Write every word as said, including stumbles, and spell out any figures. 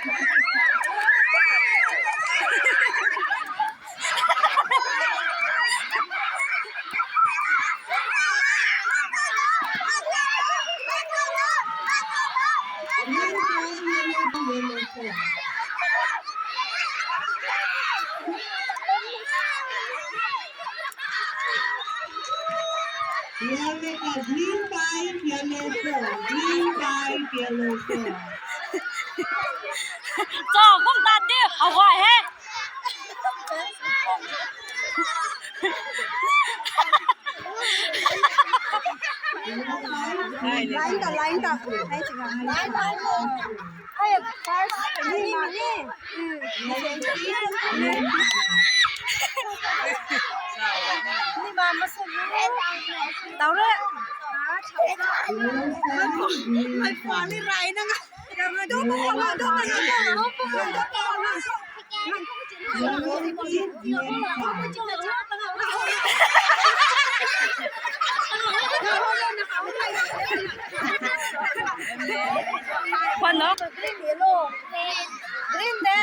Yellow ka, green pipe, yellow ka, green pipe, yellow ka. Cho, kum tat di, awai he. Line ta, line ta. Hai, chiga. Line ta. Hey, first, ni ma ni. Ni ma ma sa ni. Tau re. Ai, phone ni rai na nga. Green de.